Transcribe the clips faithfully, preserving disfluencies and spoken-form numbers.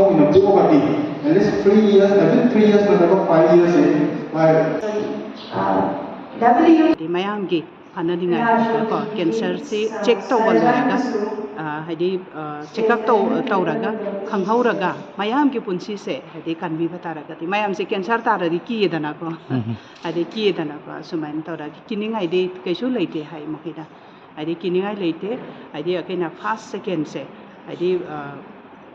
ꯄꯣꯛꯑꯒꯗꯤ at least three years, every three years ꯅꯠꯇ꯭ꯔꯒ five years ꯁꯦ ꯃꯥꯏ W ꯍꯥꯏꯗꯤ ꯃꯌꯥꯝꯒꯤ ꯐꯅꯅꯤꯡꯉꯥꯏ ꯀꯣ, ꯀꯦꯟꯁꯔꯁꯤ ꯆꯦꯛ ꯇꯧꯕ ꯂꯣꯏꯔꯒ, ꯑ, ꯍꯥꯏꯗꯤ, ꯑ, ꯆꯦꯛꯑꯞ ꯇꯧ-, ꯇꯧꯔꯒ ꯈꯪꯍꯧꯔꯒ ꯃꯌꯥꯝꯒꯤ ꯄꯨꯟꯁꯤꯁꯦ ꯍꯥꯏꯗꯤ ꯀꯟꯕꯤꯕ ꯇꯥꯔꯒꯗꯤ, ꯃꯌꯥꯝꯁꯦ ꯀꯦꯟꯁꯔ ꯇꯥꯔꯗꯤ ꯀꯤꯌꯦꯗꯅꯀꯣ꯫ ꯎꯝ꯫ ꯍꯥꯏꯗꯤ ꯀꯤꯌꯦꯗꯅꯀꯣ, ꯁꯨꯃꯥꯏꯅ ꯇꯧꯔꯒ ꯀꯤꯅꯤꯡꯉꯥꯏꯗꯤ ꯀꯩꯁꯨ ꯂꯩꯇꯦ ꯍꯥꯏ ꯃꯈꯣꯏꯅ꯫ ꯍꯥꯏꯗꯤ ꯀꯤꯅꯤꯡꯉꯥꯏ ꯂꯩꯇꯦ꯫ ꯍꯥꯏꯗꯤ ꯑꯩꯈꯣꯏꯅ ꯐꯥꯔꯁ ꯁꯦꯀꯦꯟꯁꯦ ꯍꯥꯏꯗꯤ, ꯑ,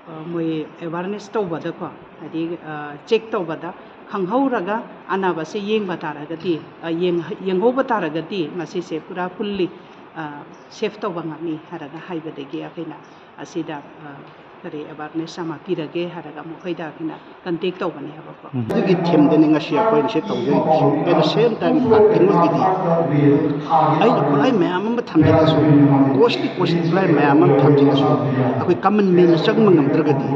ꯑ, ꯃꯣꯏ ꯑꯦꯋꯥꯔꯅꯦꯁ ꯇꯧꯕꯗꯀꯣ, ꯍꯥꯏꯗꯤ, ꯑ, ꯆꯦꯛ ꯇꯧꯕꯗ ꯈꯪꯍꯧꯔꯒ ꯑꯅꯥꯕꯁꯦ ꯌꯦꯡꯕ ꯇꯥꯔꯒꯗꯤ, ꯑ, ꯌꯦꯡ-, ꯌꯦꯡꯍꯧꯕ ꯇꯥꯔꯒꯗꯤ ꯃꯁꯤꯁꯦ ꯄꯨꯔꯥ ꯐꯨꯜꯂꯤ, ꯑ, ꯁꯦꯐ ꯇꯧꯕ ꯉꯝꯃꯤ ꯍꯥꯏꯔꯒ ꯍꯥꯏꯕꯗꯒꯤ ꯑꯩꯈꯣꯏꯅ ꯑꯁꯤꯗ, ꯑ, ꯀꯔꯤ ꯑꯦꯋꯥꯔꯅꯦꯁ ꯑꯃ ꯄꯤꯔꯒꯦ ꯍꯥꯏꯔꯒ ꯃꯈꯣꯏꯗ ꯑꯩꯈꯣꯏꯅ ꯀꯟꯇꯦꯛ ꯇꯧꯕꯅꯦꯕꯀꯣ꯫ ꯎꯝ꯫ ꯑꯗꯨꯒꯤ ꯊꯤꯝꯗꯅꯤ ꯉꯁꯤ ꯑꯩꯈꯣꯏꯅ ꯁꯤ ꯇꯧꯖꯔꯤꯕꯁꯤ꯫ At the same time, ꯀꯩꯅꯣꯒꯤꯗꯤ ꯑꯩꯅ ꯈꯨꯠꯂꯥꯏ ꯃꯌꯥꯝ ꯑꯃ ꯊꯝꯖꯤꯜꯂꯁꯨ, ꯀꯣꯁꯀꯤ ꯀꯣꯁꯀꯤ ꯈꯨꯠꯂꯥꯏ ꯃꯌꯥꯝ ꯑꯃ ꯊꯝꯖꯤꯜꯂꯁꯨ, ꯑꯩꯈꯣꯏ ꯀꯃꯟ ꯃꯦꯟꯅ ꯆꯪꯕ ꯉꯝꯗ꯭ꯔꯒꯗꯤ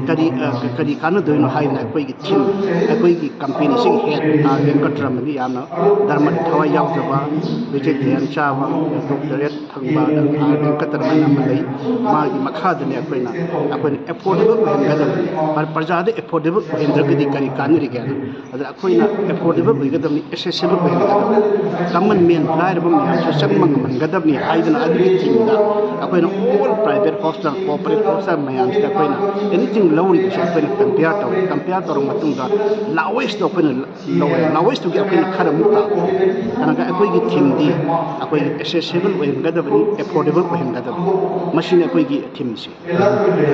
ꯀꯔꯤ, ꯑ, ꯀꯔꯤ ꯀꯥꯟꯅꯗꯣꯏꯅꯣ ꯍꯥꯏꯗꯅ ꯑꯩꯈꯣꯏꯒꯤ ꯊꯤꯝ, ꯑꯩꯈꯣꯏꯒꯤ ꯀꯝꯄꯦꯅꯤꯁꯤꯒꯤ ꯍꯦꯠ, ꯑꯥꯔ ꯚꯦꯡꯀꯠꯔꯃꯅꯤ, ꯌꯥꯝꯅ ꯙꯔꯃꯗ ꯊꯋꯥꯏ ꯌꯥꯎꯖꯕ, ꯚꯦꯖꯤꯇꯦꯔꯤꯌꯟ ꯆꯥꯕ, ꯗꯣꯛꯇꯔꯦꯠ ꯐꯪꯕ, ꯑꯥꯔ ꯚꯦꯡꯀꯠꯔꯃꯟ ꯑꯃ ꯂꯩ꯫ ꯃꯥꯒꯤ ꯃꯈꯥꯗꯅꯤ ꯑꯩꯈꯣꯏꯅ, ꯑꯩꯈꯣꯏꯅ ꯑꯦꯐꯣꯔꯗꯦꯕꯜ ꯑꯣꯏꯍꯟꯒꯗꯕꯅꯤ꯫ ꯄ꯭ꯔ-, ꯄ꯭ꯔꯖꯥꯗ ꯑꯦꯐꯣꯔꯗꯦꯕꯜ ꯑꯣꯏꯍꯟꯗ꯭ꯔꯒꯗꯤ ꯀꯔꯤ ꯀꯥꯟꯅꯔꯤꯒꯦ? ꯑꯗ ꯑꯩꯈꯣꯏꯅ ꯑꯦꯐꯣꯔꯗꯦꯕꯜ ꯑꯣꯏꯒꯗꯕꯅꯤ, ꯑꯦꯁꯦꯁꯤꯕꯜ ꯑꯣꯏꯍꯟꯒꯗꯕꯅꯤ, ꯀꯃꯟ ꯃꯦꯟ, ꯂꯥꯏꯔꯕ ꯃꯌꯥꯝꯁꯨ ꯆꯪꯕ ꯉꯝꯍꯟꯒꯗꯕꯅꯤ ꯍꯥꯏꯗꯅ ꯑꯗꯨꯒꯤ ꯊꯤꯝꯗ ꯑꯩꯈꯣꯏꯅ all private hospital, cooperative hospital ꯃꯌꯥꯝꯁꯤꯗ ꯑꯩꯈꯣꯏꯅ ꯑꯦꯅꯤꯊꯤꯡ ꯂꯧꯔꯤꯕꯁꯦ ꯑꯩꯈꯣꯏꯅ ꯀꯝꯄꯤꯌꯥꯔ ꯇꯧꯔꯦ꯫ ꯀꯝꯄꯤꯌꯥꯔ ꯇꯧꯔꯕ ꯃꯇꯨꯡꯗ ꯂꯥꯋꯦꯁꯇꯣ ꯑꯩꯈꯣꯏꯅ ꯂꯧꯔꯦ꯫ ꯂꯥꯋꯦꯁꯇꯨꯒꯤ ꯑꯩꯈꯣꯏꯅ ꯈꯔ ꯑꯃꯨꯛ ꯇꯥꯕ꯫ ꯀꯩꯅꯣꯒ ꯑꯩꯈꯣꯏꯒꯤ ꯊꯤꯝꯗꯤ ꯑꯩꯈꯣꯏꯒꯤ ꯑꯦꯁꯦꯁꯤꯕꯜ ꯑꯣꯏꯍꯟꯒꯗꯕꯅꯤ, ꯑꯦꯐꯣꯔꯗꯦꯕꯜ ꯑꯣꯏꯍꯟꯒꯗꯕꯅꯤ꯫ ꯃꯁꯤꯅꯤ ꯑꯩꯈꯣꯏꯒꯤ ꯊꯤꯝꯁꯤ꯫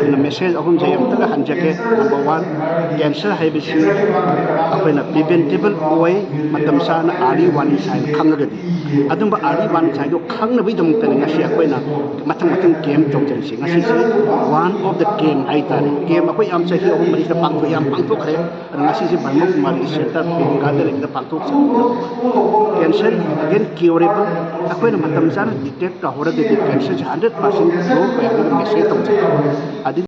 ꯑꯗꯨꯅ ꯃꯦꯁꯦꯖ ꯑꯍꯨꯝꯁꯦ ꯑꯩ ꯑꯃꯨꯛꯇꯒ ꯍꯟꯖꯒꯦ꯫ ꯅꯝꯕꯔ ꯋꯥꯟ, ꯀꯦꯟꯁꯔ ꯍꯥꯏꯕꯁꯤ ꯑꯩꯈꯣꯏꯅ ꯄ꯭ꯔꯤꯚꯦꯟꯇꯦꯕꯜ ꯑꯣꯏ, ꯃꯇꯝ ꯆꯥꯅ ꯑꯥꯔꯂꯤ ꯋꯥꯔꯅꯤꯡ ꯁꯥꯏꯟ ꯈꯪꯉꯒꯗꯤ꯫ ꯑꯗꯨꯝꯕ ꯑꯥꯔꯂꯤ ꯋꯥꯔꯅꯤꯡ ꯁꯥꯏꯟꯗꯣ ꯈꯪꯅꯕꯒꯤꯗꯃꯛꯇꯅꯤ ꯉꯁꯤ ꯑꯩꯈꯣꯏꯅ ꯃꯊꯪ ꯃꯊꯪ ꯀꯦꯝ ꯇꯧꯖꯔꯤꯁꯤ꯫ ꯉꯁꯤꯁꯤ one of the camp ꯍꯥꯏꯇꯥꯔꯦ꯫ ꯀꯦꯝ ꯑꯩꯈꯣꯏ ꯌꯥꯝ ꯆꯍꯤ ꯑꯍꯨꯝ ꯃꯔꯤꯗ ꯄꯥꯡꯊꯣꯛ-, ꯌꯥꯝ ꯄꯥꯡꯊꯣꯛꯈ꯭ꯔꯦ꯫ ꯑꯗꯣ ꯉꯁꯤꯁꯦ ꯕ꯭ꯔꯍ꯭ꯃ ꯀꯨꯃꯥꯔꯤꯒꯤ ꯁꯦꯟꯇꯔ ꯄ꯭ꯔꯦꯝꯒꯥꯗ ꯂꯩꯕꯗ ꯄꯥꯡꯊꯣꯛꯆꯕꯅꯤ꯫ ꯀꯦꯟꯁꯔ again curable, ꯑꯩꯈꯣꯏꯅ ꯃꯇꯝ ꯆꯥꯅ ꯗꯤꯇꯦꯛ ꯇꯧꯍꯧꯔꯒꯗꯤ ꯀꯦꯟꯁꯔꯁꯦ ꯍꯟꯗ꯭ꯔꯦꯠ ꯄꯥꯔꯁꯦꯟ ꯀ꯭ꯌꯣꯔ ꯑꯣꯏꯔꯒꯗꯤ ꯃꯦꯁꯦꯖ ꯇꯧꯖꯩ꯫ ꯑꯗꯨ